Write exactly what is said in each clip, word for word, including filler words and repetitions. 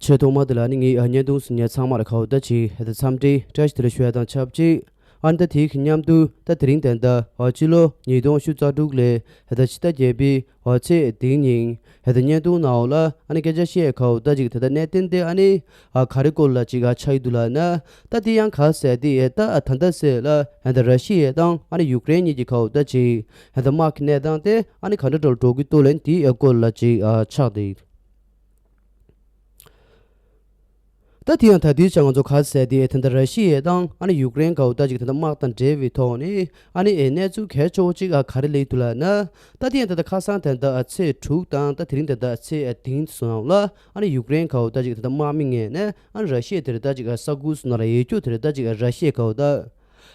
ཆེས་ཐོག་མ་དེ་ལ་ནི་ངས་ཨ་བརྙན་ཐུང་གཟིགས་མཁན་ཚང་མར་ཁ་བོ་ད་ཅིག་ཧེ་ད་འཚམས་འདྲི་བཀྲ་ཤིས་བདེ་ལེགས་ཞུ་ཡ་དང་ཆབས་ཅིག་ཨ་ནི་ད་དེའི་གི་མཉམ་དུ་ད་དེ་རིང་དེ་འདྲ་ཨ་སྤྱི་ལོ་ཉིས་སྟོང་ཉི་ཤུ་རྩ་དྲུག་ལོའི་ཧེ་ད་ཕྱི་ཟླ་བརྒྱད་པའི་ཨ་ཚེས་བདུན་ཉིན་ཧེ་ད་བརྙན་ཐུང་ནང་ལ་ཨ་ནི་སྐད་ཆ་བཤད་ཁ་བོ་ད་ཅིག་ད་ད་གནད་དོན་དེ་ཨ་ནི་ཨ་ག་རེ་སྐོར་ལ་ཅིག་ཨ་ཆགས་ཡི་འདུག་ལབ་ན། ད་དེ་ཡང་ག་ཟེར་དེ་ཨེ་ད་ཨ་ད་ད་ཟེར་ལ་ཧེ་ད་ར་ཤི་ཡ་དང་ཨ་ནི་ཡུཀ་རེན་གཉིས་ཀྱི་ཁ་བོ་ད་ཅིག་ཧེ་ད་དམག་གི་གནས་སྟངས་དེ་ཨ་ནི་ག་འདྲ་འདྲ་འགྲོ་གི་འདུག་ལབ་ན་དེའི་ཨ་སྐོར་ལ་ཅིག་ཨ་ཆགས་དེ། ད་དེ་ཡང་ད་དུས་ཀྱང་ང་ཚོ་ག་ཟེར་དེ་ད་ལྟ་ར་ཤི་ཡ་དང་ཨ་ནི་ཡུཀ་རེན་ག་བོ་ད་ཅིག་ད་ལྟ་དམག་དང་འབྲེལ་བའི་ཐོག་ནས་ཨ་ནི་ཨེ་གནས་ཚུལ་གལ་ཆེ་བོ་ཅིག་ཨ་ག་རེ་སླེབས་འདུག་ལབ་ན། ད་དེ་ཡང་ད་ལྟ་ཁ་སང་ད་ལྟ་ཨ་ཚེས་དྲུག་དང་ད་དེ་རིང་ད་ལྟ་ཨ་ཚེས་ཨ་བདུན་སོང་ལ་ཨ་ནི་ཡུཀ་རེན་ག་བོ་ད་ཅིག་ད་ལྟ་དམག་མི་ངོས་ནས་ཨ་ནི་ར་ཤི་ཡ་དེར་ད་ཅིག་ཨ་ས་ཁུལ་སོང་ན་ལ་ཡོད་རྒྱུ་དེར་ད་ཅིག་ཨ་ར་ཤི་ཡ་ག་བོ་ད་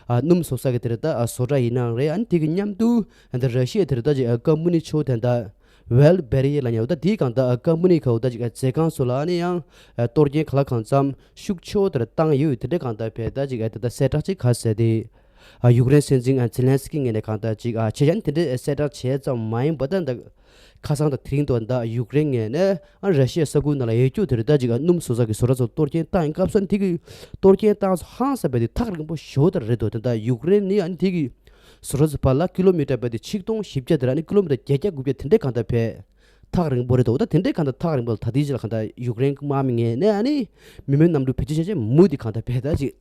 ཨ་སྣུམ་བཟོ་ས་གི་དེར་ད་ཨ་བཟོ་གྲྭ་ཡིན་ནའང་རེད། ཨ་ནི་དེ་གི་མཉམ་དུ་ད་ལྟ་ར་ཤི་ཡ་དེར་ད་ཅིག་ཨ་ཀམ་པ་ནི་ཆེ་བོ་དེ་ད། ཝེལ་བེ་རི་ཡ་ལབ་མཁན་ད་དེའི་སྒང་ད་ཀམ་པ་ནི་ཁ་བོ་ད་ཅིག་མཛོད་ཁང་སོགས་ལ་ཨ་ནི་ཡང་གཏོར་སྐྱོན་ག་ལ་གང་འཚམ་ཤུགས་ཆེ་བོ་དེར་བཏང་ཡོད། དེ་འདྲའི་སྒང་ད་བས་ད་ཅིག་ད་ལྟ་གསལ་བསྒྲགས་ཅིག་ག་ཟེར་དེ་ཡུཀ་རེན་སྲིད་འཛིན་ཛེ་ལན་སི་ཀི་ངོས་ནས་གང་ད་ཅིག་བྱས་ཡང་དེ་འདྲའི་གསལ་བསྒྲགས་བྱས་ཙམ་མ་ཡིན་པ་ད་ད་ཁ་སང་དང་དེ་རིང་དུ་ད་ཡུཀ་རེན་ངོས་ནས་ཨ་ར་ཤི་ཡ་ས་ཁུལ་ནང་ལ་ཡོད་རྒྱུ་དེར་ད་ཅིག་སྣུམ་བཟོ་ས་གི་བཟོ་གྲྭ་ཚོ་གཏོར་སྐྱོན་བཏང་ཡིན་སྐབས་སུ་དེ་གི་གཏོར་སྐྱོན་བཏང་ཚོ་ཧང་སངས་པའི་དེ་ཐག་རིང་པོ་ཞོ་དར་རེད་དོ། དེ་ད་ཡུཀ་རེན་ནི་ཨ་ནི་དེ་གི་བཟོ་གྲྭ་ཚོ་བར་ལ་ཀི་ལོ་མི་ཊར་བས་དེ་ཆིག་སྟོང་བཞི་བརྒྱ་དེ་ར་ནི་ཀི་ལོ་མི་ཊར་བརྒྱད་བརྒྱ་དགུ་བརྒྱ་དེ་འདྲའི་གང་ལྟར་བས་ཐག་རིང་པོ་རེད་དོ། ད་དེ་འདྲའི་གང་ལྟར་ཐག་རིང་པོ་ལ་ད་དེའི་ཕྱིར་ལ་གང་ལྟར་ཡུཀ་རེན་གྱི་དམག་མི་ངོས་ནས་ཨ་ནི་མི་མེད་གནམ་གྲུ་བེད་སྤྱོད་བྱས་བྱས་མུ་མཐུད་གང་ལྟར་བས་ད་ཅིག་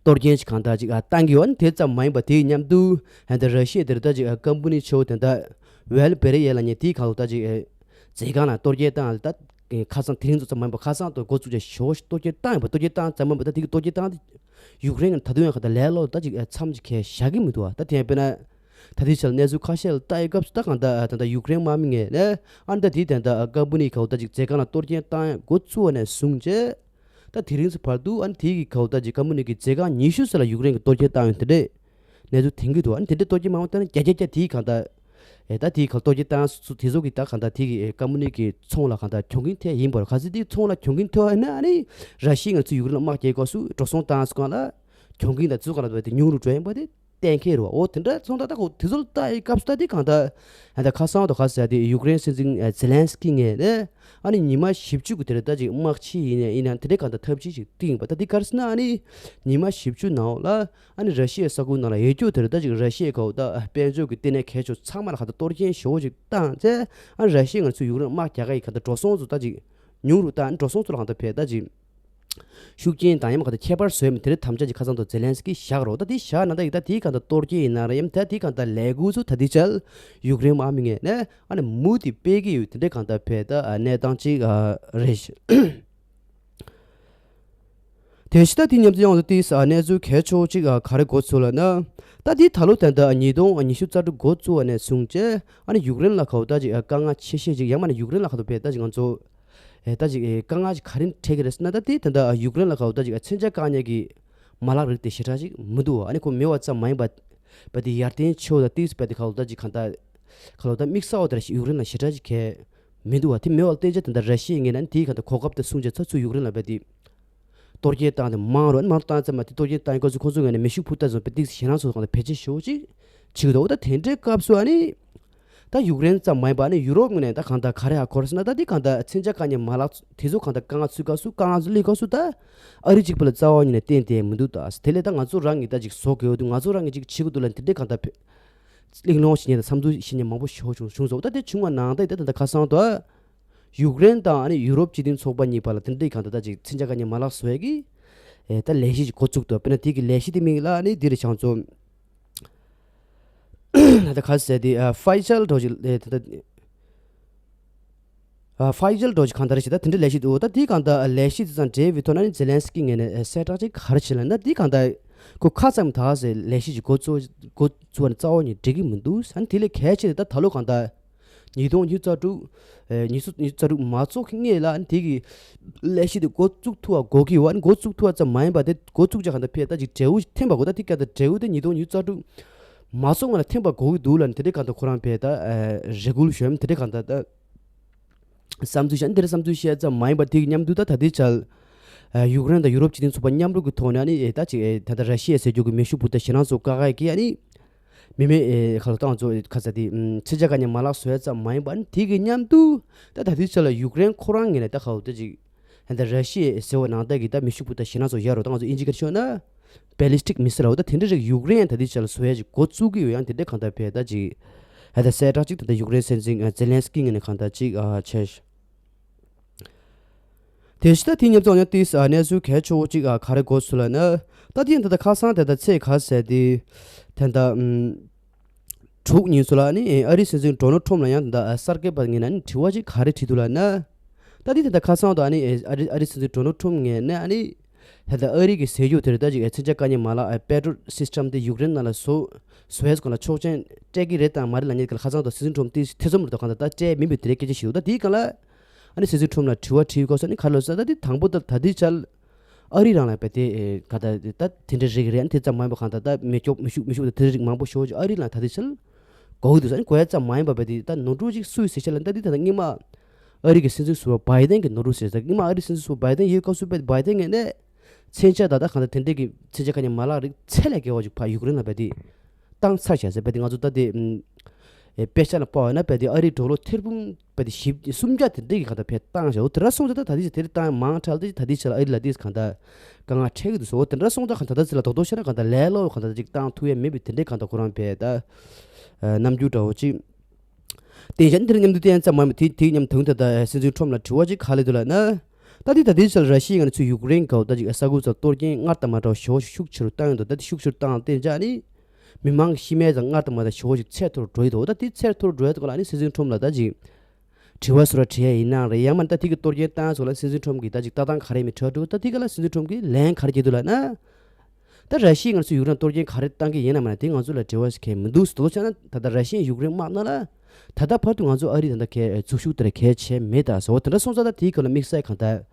གཏོར་སྐྱོན་ཅིག་གང་ལྟར་ཅིག་ཨ་བཏང་གི་ཡོད། ཨ་ནི་དེ་ཙམ་མ་ཡིན་པ་དེའི་མཉམ་དུ་ཨ་ད་ར་ཤི་ཡ་དེར་ད་ཅིག་ཨ་ཀམ་པ་ནི་ཆེ་བོ་དེ་ད་ཝེལ་བེ་རི་ཡ་ལབ་མཁན་དེའི་གང་ལྟར་ཅིག་ཨ་མཛོད་ཁང་ལ་གཏོར་སྐྱོན་བཏང་ད་ཁ་སང་དེ་རིང་ཚོ་ཙམ་མ་ཡིན་པ་ཁ་སང་དུ་འགོ་བཙུགས་བྱས་ཞོ་གཏོར་སྐྱོན་བཏང་ཡོད་པ། གཏོར་སྐྱོན་བཏང་ཙམ་མ་ཡིན་པ་ད་དེ་གི་གཏོར་སྐྱོན་བཏང་དེ། ཡུཀ་རེན་གྱི་ད་དུང་ཡང་ག་ད་ལས་སླ་པོ་ད་ཅིག་མཚམས་ཅིག་ཁས་བཞག་གི་མི་འདུག་བ། ད་དེ་ཡང་དཔེར་ན་ད་ལྟའི་ཆར་གནས་ཚུལ་ཁ་ཤས་ལ་ལྟ་ཡི་སྐབས་སུ་ད་གང་ལྟར་ད་ལྟ་ཡུཀ་རེན་དམག་མི་ངོས་ནས་ཨ་ནི་ད་དེའི་དོན་དག་ཀམ་པ་ནི་ག་བོ་ད་ཅིག་མཛོད་ཁང་ལ་གཏོར་སྐྱོན་བཏང་ཡ་འགོ་བཙུགས་པ་ནས་བཟུང་བྱས་ད་དེ་རིང་ཚོ་བར་དུ་ཨ་ནི་དེའི་གི་ག་བོ་ད་ཅིག་ཀམ་པ་ནི་གི་མཛོད་ཁང་ཉི་ཤུ་ཙམ་ལ་ཡུཀ་རེན་གྱི་གཏོར་སྐྱོན་བཏང་ཡོད། དེ་འདྲས་གནས་ཚུལ་ཐོན་གྱི་འདུག་ཨ་ནི་དེ་འདྲས་གཏོར་སྐྱོན་མང་པོ་བཏང་ན་བརྒྱ་ཆ་བརྒྱ་དེའི་གང་ལྟར་ཨེ་ད་དེའི་གང་གཏོར་སྐྱོན་བཏང་སུ་དེ་ཚོ་གི་ད་གང་ལྟར་དེ་གི་ཨེ་ཀམ་པ་ནི་གི་ཚོང་ལ་གང་ལྟར་གྱོང་གུན་ཐེབས་ཡིན་པར། ག་ཚོད་དེའི་ཚོང་ལ་གྱོང་གུན་ཐེབས་ན་ཨ་ནི་ར་ཤི་ཡ་ང་ཚོ་ཡུཀ་རེན་ལ་དམག་རྒྱག་སྐབས་སུ་འགྲོ་སོང་བཏང་སུ་གང་ལ་གྱོང་གུན་དང་ཚུ་གང་ལ་དེ་ཉུང་རུ་འགྲོ་ཡིན་པ་དེ་གཏན་འཁེལ་རེད་བ། འོ་དེ་འདྲ་ཚོང་ད་ད་ཁོ་དེ་ཚོ་ལ་ལྟ་ཡི་སྐབས་སུ་ད་དེ་གང་ལྟར་ཨ་ད་ཁ་སང་དང་ག་ཟེར་དེ་ཡུཀ་རེན་སྲིད་འཛིན་ཨེ་ཛེ་ལན་སི་ཀི་ངོས་ནས་ཨ་ནི་ཉི་མ་བཞི་བཅུ་གི་དེར་ད་ཅིག་དམག་ཆས་ཡིན་ན་ཡིན་ན་དེ་འདྲའི་གང་ལྟར་ཐབས་ཇུས་ཤིག་བཏིང་པ། ད་དེ་ག་རེ་ཟེར་ན་ཨ་ནི་ཉི་མ་བཞི་བཅུ་ནང་ལ་ཨ་ནི་ར་ཤི་ཡའི་ས་ཁུལ་ནང་ལ་ཡོད་རྒྱུ་དེར་ད་ཅིག་ར་ཤི་ཡའི་ག་བོ་ད་དཔལ་འབྱོར་གྱི་ལྟེ་གནས་གལ་ཆེ་ཚང་མ་ལ་ག་ད་གཏོར་སྐྱོན་ཞེ་པོ་ཅིག་བཏང་ཚེ་ཨ་ནི་ར་ཤི་ཡ་ང་ཚོས་ཡུཀ་རེན་དམག་རྒྱག་ག་ཡི་ག་ད་འགྲོ་སོང་ཚོ་ད་ཅིག་ཉུང་རུ་བཏང་། ཨ་ནི་འགྲོ་སོང་ཚོ་ལ་ག་ད་བས་ད་ཅིག་ཤུགས་རྐྱེན་དང་ཡང་མ་ག་ད་ཁྱད་པར་བཟོས་མི་དེ་འདྲའི་དམ་བཅའ་ཅིག་ཁ་སང་དུ་ཛེ་ལན་སི་ཀི་བཞག་རོགས། ད་དེ་བཞག་ན་ད་ཡི་ད་དེའི་ག་ད་གཏོར་སྐྱོན་ཡིན་ན་ར་ཡང་ད་དེའི་ག་ད་ལས་འགུལ་ཚོ་ད་དེ་ཅལ་ཡུཀ་རེན་དམག་མི་ངོས་ནས་ཨ་ནི་མུ་མཐུད་སྤེལ་གི་ཡོད། དེ་འདྲའི་ག་ད་བས་ད་ཨ་གནས་སྟངས་ཅིག་ཨ་རེད། དེ་བཞིན་ད་དེ་མཉམ་དུ་ཡང་དུ་ཏིས་ཨ་གནས་ཚུལ་གལ་ཆེ་བོ་ཅིག་ཨ་ག་རེ་འགོ་ཚུགས་ལ་ན། ད་དེ་ད་ལོ་ད་ལྟ་ཉིས་སྟོང་ཉི་ཤུ་རྩ་དྲུག་འགོ་བཙུགས་པ་ནས་བཟུང་བྱས་ཨ་ནི་ཡུཀ་རེན་ལ་ག་བོ་ད་ཅིག་ཨ་དཀའ་ངལ་ཆེ་ཤོས་ཅིག་ཡང་མ་ནི་ཡུཀ་རེན་ལ་ག་དོ་བས་ད་ཅིག་ང་ཚོ་ཨེ་ད་ཅིག་ཨེ་དཀའ་ངལ་ཅིག་ག་རེ་འཕྲད་ཀྱི་རེད་ཟེར་ན། ད་དེ་ད་ལྟ་ཡུཀ་རེན་ལ་ག་བོ་ད་ཅིག་ཨ་མཚོན་ཆ་བཀག་ཉར་གྱི་མ་ལག་རིགས་དེ་ཞེ་དྲག་ཅིག་མི་འདུག་བ། ཨ་ནི་ཁོ་མེད་པ་ཙམ་མ་ཡིན་པ་བས་དེ་ཡར་ཐོན་ཆེ་བོ་ད་ཏིས་བས་དེ་ག་བོ་ད་ཅིག་གང་ལྟར་ག་ལོ་ད་དམིགས་བསལ་བ་དེ་ར་ཞིག་ཡུཀ་རེན་ལ་ཞེ་དྲག་ཅིག་གལ་མི་འདུག་བ། དེ་མེད་པ་ལ་བརྟེན་བྱས་ད་ལྟ་ར་ཤི་ཡའི་ངོས་ནས་དེའི་ག་ད་གོ་སྐབས་དེ་སྲུང་བྱས་ཚ་ཚུ་ཡུཀ་རེན་ལ་བས་དེ་གཏོར་སྐྱོན་བཏང་དེ་མང་རུ་ཨ་ནི་མང་རུ་བཏང་ཙམ་མ་དེ་གཏོར་སྐྱོན་བཏང་སྐབས་སུ་ཁོང་ཚོའི་ངོས་ནས་མེ་ཤུགས་འཕུར་མདའ་བཟུང་བས་ཏིག་ཞེད་སྣང་ཚོ་གང་ལ་བེད་སྤྱོད་ཞེ་པོ་ཅིག་བྱེད་ཀྱི་འདུག་འོ་ད་དེ་འདྲའི་སྐབས་སུ་ཨ་ནི་ད་ཡུཀ་རེན་ཙམ་མ་ཡིན་པ་ཨ་ནི་ཡུ་རོབ་ངོས་ནས་ད་གང་ལྟར་ག་རེ་ཧ་གོ་རེད་ཟེར་ན། ད་དེ་གང་ལྟར་མཚོན་ཆ་བཀག་ཉར་མ་ལག་དེ་ཚོ་གང་ལྟར་དཀའ་ངལ་ཚུད་སྐབས་སུ་དཀའ་ངལ་ཚོ་སླེབས་སྐབས་སུ་ད་ཨ་རི་གཅིག་པུ་ལ་རྩ་བ་ཉིད་ནས་བརྟེན་བསྡད་མི་འདུག་ད་དེ་ལས་ད་ང་ཚོ་རང་གིས་ད་ཅིག་བཟོ་དགོས་འདུག་ང་ཚོ་རང་གིས་ཅིག་བྱེད་དགོས་འདུག་ལ་དེ་འདྲའི་གང་ལྟར་བེད་གླེང་སློང་བྱེད་མཁན་དང་བསམ་ཚུལ་བཤད་མཁན་མང་པོ་ཞིག་བྱུང་བྱུང་སོང་། ད་དེ་བྱུང་བ་ནང་ད་ད་ད་ཁ་སང་དུ་ཡུཀ་རེན་དང་ཨ་ནི་ཡུ་རོབ་སྤྱི་མཐུན་ཚོགས་པ་གཉིས་བར་ལ་དེ་འདྲའི་གང་ལྟར་ད་ཅིག་མཚོན་ཆ་བཀག་ཉར་མ་ལག་བཟོ་ཡས་ཀྱི་ཨེ་ད་ལས་གཞི་ཞིག་འགོ་བཙུགས་འདུག་དཔེར་ན་དེ་གི་ལས་གཞི་དེ་མིང་ལ་ཨ་ནི་འདི་རེད་བྱང་ཚོ་ད་ཁ་ཟེར་དེ་ཨ་ཕའི་ཇལ་འགྲོ་ཞིག་ཨེ་ད་ད་ཨ་ཕའི་ཇལ་འགྲོ་ཞིག་གང་ལྟར་ཞིག་ད་དེ་འདྲའི་ལས་གཞི་འདུག་ད་དེ་གང་ལྟར་ལས་གཞི་དེ་དང་འབྲེལ་བའི་ཐོག་ན་ནི་ཛེ་ལན་སི་ཀི་ངོས་ནས་ཨེ་གསལ་བསྒྲགས་ཅིག་ག་རེ་བྱས་ལ་ན། དེ་གང་ལྟར་ཁོ་ཁ་ཙམ་ད་ཟེར་ལས་གཞི་ཞིག་འགོ་བཙུགས་འགོ་བཙུགས་པ་ནི་རྩ་བ་ཉིད་འགྲིག་གི་མི་འདུག་ཨ་ནི་དེ་ལས་གལ་ཆེ་ད་ད་ལོ་གང་ལྟར་ཉིས་སྟོང་ཉི་ཤུ་རྩ་དྲུག་ཨེ་ཉི་ཤུ་ཉི་ཤུ་རྩ་དྲུག་མ་རྫོགས་ཀྱི་སྔོན་ལ་ཨ་ནི་དེ་གི་ལས་གཞི་དེ་འགོ་བཙུགས་ཐུབ་པ་དགོས་ཀྱི་ཡོད། ཨ་ནི་འགོ་བཙུགས་ཐུབ་པ་ཙམ་མ་ཡིན་པ་དེ་འགོ་བཙུགས་རྗེས་གང་ལྟར་ཕེ་ད་ཅིག་འབྲས་བུ་ཐོན་པ་དགོས། ད་དེ་ག་ད་འབྲས་བུ་དེ་ཉིས་སྟོང་ཉི་ཤུ་རྩ་དྲུག་མ་རྫོགས་སྔོན་ལ་ཐོན་པ་དགོས་ཀྱི་འདུག་ལ་ནི་དེ་འདྲའི་གང་ལྟར་ཁོ་རང་ཕེ་ད་ཨེ་རེ་སྐུལ་ཞུ་ཡ་དེ་འདྲའི་གང་ལྟར་ད་བསམ་ཚུལ་བཤད་ཨ་ནི་དེ་འདྲའི་བསམ་ཚུལ་བཤད་ཙམ་མ་ཡིན་པ་དེ་གི་མཉམ་དུ་ད་ད་ལྟའི་ཆར་ཨེ་ཡུཀ་རེན་དང་ཡུ་རོབ་སྤྱི་མཐུན་ཚོགས་པ་མཉམ་རུབ་ཀྱི་ཐོག་ནས་ཨ་ནི་ཨེ་ད་ཅིག་ཨེ་ད་ལྟ་ར་ཤི་ཡ་ཟེར་རྒྱུ་གི་མེ་ཤུགས་འཕུར་མདའ་ཞེད་སྣང་ཚོ་བཀག་ཡ་གི་ཨ་ནི་ མི་མེད་ཨེ་ཁ་ལོ་ཏང་ཚོ་ཁ་ས་དེ་ཨམ་ཚན་ཆ་ག་ཉེ་མ་ལག་བཟོ་ཡ་ཙམ་མ་ཡིན་པ་ནི་དེ་གི་མཉམ་དུ་ད་ད་དུས་ཚོད་ལ་ཡུཀ་རེན་ཁོ་རང་ངོས་ནས་ད་ཁ་ལོ་ད་ཅིག་ད་ར་ཤི་ཡའི་ཟེར་བ་ནང་ལྟར་གྱི་ད་མི་ཤུགས་པོ་ད་ཞེད་སྣང་ཚོ་ཡོད་རེད། ད་ང་ཚོ་ཨིན་ཇི་སྐད་ཤོད་ན་ballistic missile་རེད། ད་དེ་འདྲ་རིགས་ཡུཀ་རེན་ད་དུས་ཚོད་ལ་བཟོ་ཡ་ཅིག་འགོ་བཙུགས་ཀྱི་ཡོད། ཡང་དེ་འདྲ་གང་ལྟར་བས་ད་ཅིག་ད་ད་གསལ་བསྒྲགས་ཅིག་ད་ད་ཡུཀ་རེན་སྲིད་འཛིན་ཨ་ཛེ་ལན་སི་ཀི་ངོས་ནས་གང་ལྟར་ཅིག་ཨ་བྱས། དེ་བཞིན་ད་དེ་མཉམ་དུ་ཡང་ཏིས་ཨ་གནས་ཚུལ་གལ་ཆེ་བོ་གཅིག་ཨ་ག་རེ་འགོ་ཚུགས་ལབ་ན། ད་དེ་ཡང་ད་ལྟ་ཁ་སང་དེ་ད་ཚེས་ག་ཟེར་དེ་དེ་ད་ཨམ་དྲུག་ཉིན་སུ་ལ་ཨ་ནི་ཨ་རིའི་སྲིད་འཛིན་ཌོ་ནལ་ཊམ་ལ་ཡང་ད་ལྟ་གསར་འགོད་པ་ངོས་ནས་ཨ་ནི་དྲི་བ་ཅིག་ག་རེ་དྲིས་འདུག་ལབ་ན། ད་དེ་དེ་ད་ཁ་སང་དུ་ཨ་ནི་ཨ་རི་ཨ་རིའི་སྲིད་འཛིན་ཌོ་ནལ་ཊམ་ངོས་ནས་ཨ་ནི་ད་ལྟ་ཨ་རི་གི་ཟས་རྒྱུ་དེ་རེད། ད་ཅིག་ཨེ་མཚོན་ཆ་དཀའ་ཉེན་མ་ལག་ཨེ་པེ་ཊྲོ་སིས་ཊམ་དེ་ཡུཀ་རེན་ནང་ལ་བཟོ་བཟོ་ཡས་སྐོར་ལ་ཆོག་མཆན་སྤྲད་ཀྱི་རེད་དང་མ་རེད་ལབ་མཁན་གྱི་ལ་ཁ་སང་དུ་སྲིད་འཛིན་ཊམ་དེ་ཐེ་ཚོམ་རེད་དོ། གང་ལྟར་ད་སྤྲད་མིན་པའི་དེ་རེད་སྐད་ཆ་ཞིག་འདུག་ད་དེའི་སྒང་ལ་ཨ་ནི་སྲིད་འཛིན་ཊམ་ལ་དྲི་བ་དྲིས་སྐབས་སུ་ཨ་ནི་ག་རེ་ལབ་ཟེར་ན། ད་དེ་དང་པོ་ད་ད་དེའི་ཆར་ཨ་རི་རང་ལ་བས་དེ་ག་ད་ད་དེ་འདྲ་རིགས་རེད། ཨ་ནི་དེ་ཙམ་མ་ཡིན་པ་གང་ལྟར་ད་མེ་སྒྱོགས་མེ་ཤུགས་མེ་ཤུགས་ད་དེ་རིགས་མང་པོ་ཤོར་ཨ་རི་ལ་ད་དེའི་ཆར་གོ་གི་འདུག་ཟེར། ཨ་ནི་གོ་ཡ་ཙམ་མ་ཡིན་པ་བས་དེ་ད་ནོར་འཁྲུལ་ཅིག་སུས་ཟེར་ཤག་ལབ་ན། ད་དེ་ད་ད་སྔོན་མ་ཨ་རི་གི་སྲིད་འཛིན་ཟུར་པ་བྷའི་ཏན་གྱི་ནོར་འཁྲུལ་ཟེར་ཟེར། སྔོན་མ་ཨ་རི་སྲིད་འཛིན་ཟུར་པ་བྷའི་ཏན་ཡོད་སྐབས་སུ་བས་བྷའི་ཏན་ངོས་ནས་མཚོན་ཆ་ད་ལྟ་གང་ལྟར་དེ་འདྲས་ཀྱི་མཚོན་ཆ་ག་ནས་མ་ལག་རིགས་ཚད་ལས་བརྒལ་བ་ཞིག་ཕར་ཡུཀ་རེན་ལ་བས་དེ་བཏང་ཚར་བཞག་ཟེར། བས་དེ་ང་ཚོ་ད་དེ་ཨེ་དཔེ་ཆ་ལ་དཔག་པ་ཡིན་ན་བས་དེ་ཨ་རིའི་ཌོ་ལར་ཐེར་འབུམ་བས་དེ་བཞི་སུམ་བརྒྱ་དེ་འདྲས་ཀྱི་གང་ལྟར་བས་བཏང་བཞག་འོ་དེ་འདྲ་སོང་ཙང་ད་ད་དེ་དེ་རིགས་བཏང་མང་དྲགས་དེ་ད་དེ་ཆ་ལ་ཨ་རི་ལ་དེ་གང་ལྟར་དཀའ་ངལ་འཕྲད་ཀྱི་འདུག་ཟེར། འོ་དེ་འདྲ་སོང་ཙང་གང་ད་ད་ཚེ་ལ་རྡོག་རྡོག་བཤད་ན་གང་ལྟར་ལས་སླ་བོ་གང་ལྟར་ཅིག་བཏང་ཐུབ་ཡ་མེད་པའི་དེ་འདྲས་གང་ལྟར་ཁོ་རང་བས་ད་ཨ་རྣམ་འགྱུར་འདྲ་བོ་ཅིག་དེ་བཞིན་དེར་མཉམ་དུ་བསྟན་ཙམ་མ་མ་དེ་དེའི་མཉམ་དུ་ད་སྲིད་འཛིན་ཁྲོམ་ལ་དྲི་བ་ཅིག་ག་ལེ་འདུག་ལབ་ན། ད་དེ་ད་དེའི་ཆར་ར་ཤི་ཡའི་ངོས་ནས་ཚུར་ཡུཀ་རེན་གའོ་ད་ཅིག་ས་ཁུལ་ཚོར་གཏོར་སྐྱོན་སྔར་དང་མ་འདྲ་བ་ཞེ་པོ་ཞིག་ཤུགས་ཆེ་རུ་བཏང་ཡོད་འདུག་ད་དེ་ཤུགས་ཆེ་རུ་བཏང་བསྟན་ཅག་ནི་མི་མང་གི་ཤི་རྨས་ཙང་སྔར་དང་མ་འདྲ་ཞེ་པོ་ཞིག་ཚད་མཐོ་རུ་འགྲོ་ཡི་འདུག་ད་དེ་ཚད་མཐོ་རུ་འགྲོ་ཡ་དེ་ག་ལ་ནི་སྲིད་འཛིན་ཁྲོམ་ལ་ད་ཅིག་དྲི་བ་ཟུར་དྲི་ཡ་ཡིན་ནའང་རེད། ཡང་མིན་ད་དེ་གི་གཏོར་སྐྱོན་བཏང་ཡ་ཚོ་ལ་སྲིད་འཛིན་ཁྲོམ་གི་ད་ཅིག་ལྟ་སྟངས་ག་རེ་མི་འདྲ་འདུག་ད་དེ་ག་ལ་སྲིད་འཛིན་ཁྲོམ་གི་ལན་ག་རེ་བརྒྱབ་འདུག་ལབ་ན། ད་ར་ཤི་ཡའི་ངོས་སུ་ཡུཀ་རེན་གཏོར་སྐྱོན་ག་རེ་བཏང་གི་ཡིན་ན་མ་ན་དེ་ང་ཚོ་ལ་འབྲེལ་བ་ཞིག་གང་ཡང་མི་འདུག་ཟེར་དོ་ཆ་ན། ད་ལྟ་ར་ཤི་ཡའི་ཡུཀ་རེན་དམག་ནང་ལ་ད་ལྟ་བར་དུ་ང་ཚོ་ཨ་རི་ད་ལྟ་གའི་འཛུལ་ཞུགས་དེ་འདྲ་གལ་ཆེ་མེད་ད་ཟེར་བ་དེ་འདྲ་སོང་ཙང་ད་དེའི་སྐོར་ལ་དམིགས་བསལ་གང་ལྟར་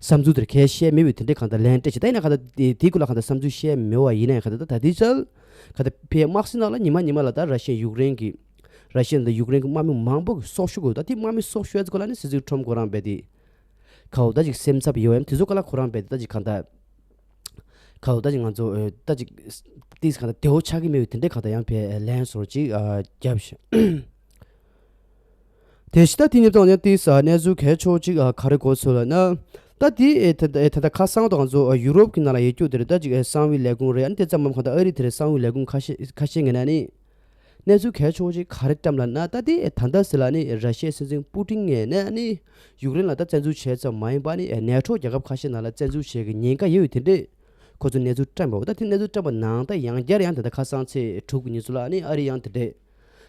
བསམ་ཚུལ་དེ་འདྲ་གལ་བཤད་མེད་པའི་དེ་འདྲའི་གང་ལྟར་ལན་སྤྲད་བྱས། ད་ཡིན་ན་གང་ལྟར་དེ་དེའི་སྐོར་ལ་གང་ལྟར་བསམ་ཚུལ་བཤད་མེད་པ་ཡིན་ན་ཡང་གང་ལྟར་ད་ད་དེའི་ཆར་གང་ལྟར་ཕའི་དམག་སྲིད་ནང་ལ་ཉི་མ་ཉི་མ་ལ་ད་ར་ཤི་ཡ་ཡུཀ་རེན་གྱི་ར་ཤི་ཡ་ད་ཡུཀ་རེན་གྱི་དམག་མི་མང་པོ་གི་སྲོག་ཤོར་དགོས། ད་དེ་དམག་མི་སྲོག་ཤོར་ཡ་ཚོ་སྐོར་ལ་ནི་སྲིད་འཛིན་ཁྲོམ་ཁོ་རང་བས་དེ། ཁའོ་ད་ཅིག་སེམས་འཚབ་ཡོད་ཨེམ་དེ་ཚོ་ག་ལ་ཁོ་རང་བས་ད་ཅིག་གང་ལྟར། ཁའོ་ད་ཅིག་ང་ཚོ་ཨེ་ད་ཅིག་ཏིས་གང་ལྟར་བདེ་བོ་ཆགས་ཀྱི་མེད་པའི་དེ་འདྲའི་གང་ལྟར་ཡང་བས་ལན་སོར་ཅིག་ཨ་བརྒྱབ་ཤག་དེ་ཕྱི་ད་དེ་ཉིད་དང་ཡང་ཏིས་ཨ་གནས་ཚུལ་གལ་ཆེ་བོ་ཅིག་ཨ་ག་རེ་གོ་སོང་ལབ་ན། ད་དེ་ཨེ་ད་ད་ཨེ་ད་ད་ཁ་སང་དུ་ང་ཚོ་ཨ་ཡུ་རོབ་ཀྱི་ནང་ལ་ཡོད་རྒྱུ་དེ་རེད། ད་ཅིག་ཨེ་གསང་བའི་ལས་ཁུངས་རེད། ཨ་ནི་དེ་ཙམ་མམ་གང་ལྟར་ཨ་རི་དེ་རེད། གསང་བའི་ལས་ཁུངས་ཁ་ཤས་ཁ་ཤས་ངོས་ནས་ཨ་ནི། གནས་ཚུལ་གལ་ཆེ་བོ་ཅིག་ག་རེ་བཀྲམ་ལབ་ན། ད་དེ་ད་ལྟ་ཟེར་ལ་ནི་ར་ཤི་ཡའི་སྲིད་འཛིན་པུ་ཏིན་ངོས་ནས་ནི་ཡུཀ་རེན་ལ་ད་བཙན་འཛུལ་བྱས་ཙམ་མ་ཡིན་པ་ནི་ནེ་ཊོ་རྒྱལ་ཁབ་ཁ་ཤས་ནང་ལ་བཙན་འཛུལ་བྱེད་ཀྱི་ཉེན་ཁ་ཡོད་ཡོད་དེ་འདྲས་ཁོ་ཚོ་གནས་ཚུལ་བཀྲམ་པ། ད་དེ་གནས་ཚུལ་བཀྲམ་པ་ནང་ད་ཡང་བསྐྱར་ཡང་ད་ལྟ་ཁ་སང་ཚེས་དྲུག་གི་ཉིན་སུ་ལ་ནི་ཨ་རི་ཡང་དེ་འདྲས་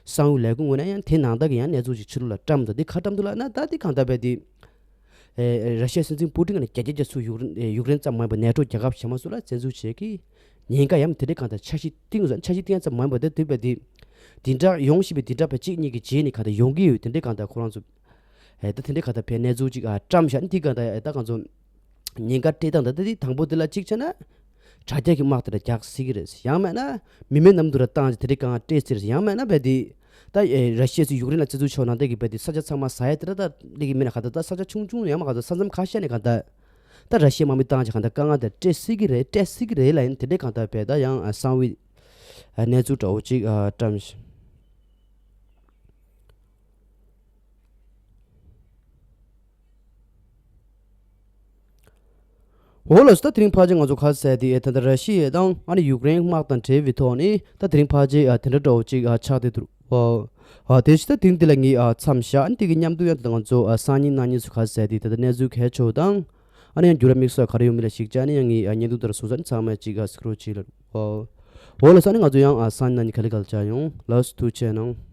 གསང་བའི་ལས་ཁུངས་ངོས་ནས་ཡང་དེ་ནང་ད་གི་ཡང་གནས་ཚུལ་ཞིག་ཕྱི་ལོགས་ལ་བཀྲམ་འདུག་དེ་ག་བཀྲམ་འདུག་ལབ་ན། ད་དེ་གང་ལྟར་བས་དེ། ཨེ་ར་ཤི་ཡའི་སྲིད་འཛིན་པུ་ཏིན་ནས་བརྒྱ་ཆ་བརྒྱ་ཚུར་ཡུཀ་རེན་ཡུཀ་རེན་ཙམ་མ་ཡིན་པར་ནེ་ཊོ་རྒྱལ་ཁབ་གཞན་མ་ཚོ་ལ་བཙན་འཛུལ་བྱེད་ཀྱི་ཉེན་ཁ་ཡང་དེ་འདྲའི་གང་ལྟར་འཆར་གཞི་བཏིང་དགོས་ས། འཆར་གཞི་བཏིང་ཙམ་མ་ཡིན་པར་དེ་དུས་པའི་དེ་དེ་འདྲ་ཡོང་བཞིན་པའི་དེ་འདྲ་པའི་གཅིག་གཉིས་ཀྱི་རྗེས་ནས་གང་ལྟར་ཡོང་གི་ཡོད། དེ་འདྲའི་གང་ལྟར་ཁོ་རང་ཚོ་ཨེ་ད་དེ་འདྲའི་གང་ལྟར་བས་གནས་ཚུལ་ཅིག་ཨ་བཀྲམ་བཞག་ནས་དེ་གང་ལྟར་ཨེ་ད་གང་ཚོ་ཉེན་ཁ་སྤྲད་སྟངས་ད་ལྟ་དེ་དང་པོ་དེ་ལ་གཅིག་བྱས་ན་དྲ་རྒྱ་གི་དམག་དེ་འདྲ་རྒྱག་སྲིད་ཀྱི་རེད། ཡང་མེད་ན་མི་མེད་གནམ་དུ་ར་བཏང་ཅིག་དེ་འདྲའི་དཀའ་ངལ་སྤྲད་སྲིད་རེད། ཡང་མེད་ན་བས་དེ། ད་ཨེ་ར་ཤི་ཡ་ཚོས་ཡུཀ་རེན་ལ་བཙན་འཛུལ་བྱས་པ་ནང་བསྟན་གྱི་བས་དེ་ས་ཆ་ཚང་མ་ཟ་ཡ་དེ་འདྲ་ད་ལེགས་ཀྱི་མིན་ན་ག་ད་ད་ས་ཆ་ཆུང་ཆུང་ཡང་མ་ག་ད་ས་མཚམས་ཁ་ཤས་ནས་ག་ད་ད་ར་ཤི་ཡའི་དམག་མི་བཏང་ཅིག་ག་ད་དཀའ་ངལ་དེ་སྤྲད་སྲིད་ཀྱི་རེད། སྤྲད་སྲིད་ཀྱི་རེད་ལབ་ཡིན། དེ་འདྲའི་གང་ལྟར་བས་ད་ཡང་གསང་བའི་གནས་ཚུལ་འདྲ་བོ་ཅིག་བཀྲམ་ཞིང་། འོ་ལགས་སོ། ད་དེ་རིང་ཕལ་ཆེར་ང་ཚོ་ཁ་གསལ་དེ་ད་ལྟ་ར་ཤི་ཡ་དང་ཨ་ནི་ཡུཀ་རེན་དམག་དང་འབྲེལ་བའི་ཐོག་ནས་ད་དེ་རིང་ཕལ་ཆེར་དེ་འདྲ་འདྲ་བོ་ཅིག་ཆགས་བསྡད་འདུག་ཨ་དེ་བཞིན་ད་དེ་རིང་འདི་ལ་ངས་མཚམས་བཞག་ཨ་ནི་དེ་གི་མཉམ་དུ་ཡང་ད་ལྟ་ང་ཚོ་སང་ཉིན་གནངས་ཉིན་སུ་ཁ་གསལ་དེ་ད་ལྟ་གནས་ཚུལ་གལ་ཆེ་བ་དང་ཨ་ནི་ཡང་འགྱུར་བ་དམིགས་བསལ་ག་རེ་ཡོང་མིན་ལ་གཞིགས་བྱས་ཨ་ནི་ཡང་ངས་བརྙན་ཐུང་དེར་སོང་ཙང་ཚང་མས་ཅིག་གཟིགས་རོགས་བྱེད་ལ། འོ་ལགས་སོ། ཨ་ནི་ང་ཚོ་ཡང་སང་ཉིན་གནངས་ཉིན་ག་ལེ་ག་ལེ་མཇལ་ཡོང་། ལགས་སོ། ཐུགས་རྗེ་གནང་།